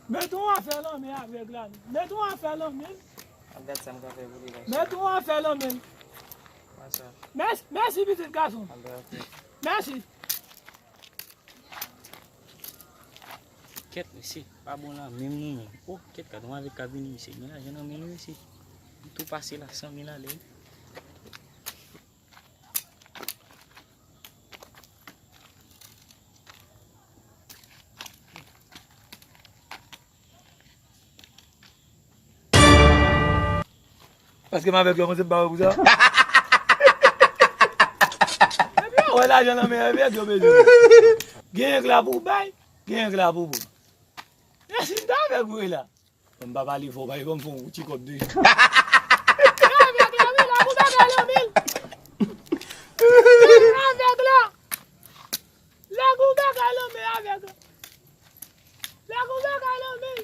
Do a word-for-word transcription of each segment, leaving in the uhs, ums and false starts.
Met yon afè nan men avèg la. Met yon afè nan men. Ap gad sa m ka fè pou li la. Met yon afè nan men. Mèsi, mèsi pitit gason. Mèsi. Kèt, mesye, pa bon la menm non, menm. Oh, kèt, gad yon avèg k ap vini, mesye. Gen lajan nan men li, mesye. Li tou pase la, san mil ale. Paske m avèg la, mwen se m pa wè pou sa. Epi, wè lajan nan men avèg yo, mesye. Gen yon la pou bay, gen yon la pou bon. Mèsi, m ta avèg vre la. Bon, m pa pale fò, pa ban m fè yon ti kòb de. Avèg la, wi, la pou bagay la, men. Avèg la. La pou bagay la, men avèg la. La pou bagay la, men.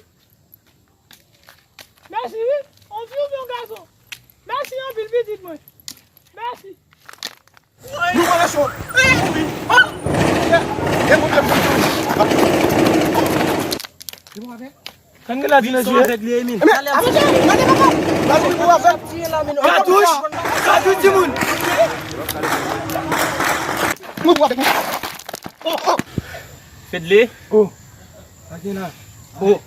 Mèsi, wi. On fi oubyen on gason? Mèsi anpil, pitit mwen. Mèsi. Nou pran leson. Gen pwoblèm. Kan gen la di nan zye. Avèg li, Emil. Katouch! Katouch, timoun! Fedley. Oh. Pa gen la. Oh.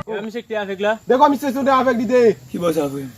Yo, misye ki te avèg la. Dekwa misye sou de avèg li te ye. Ki bò sa, frè m?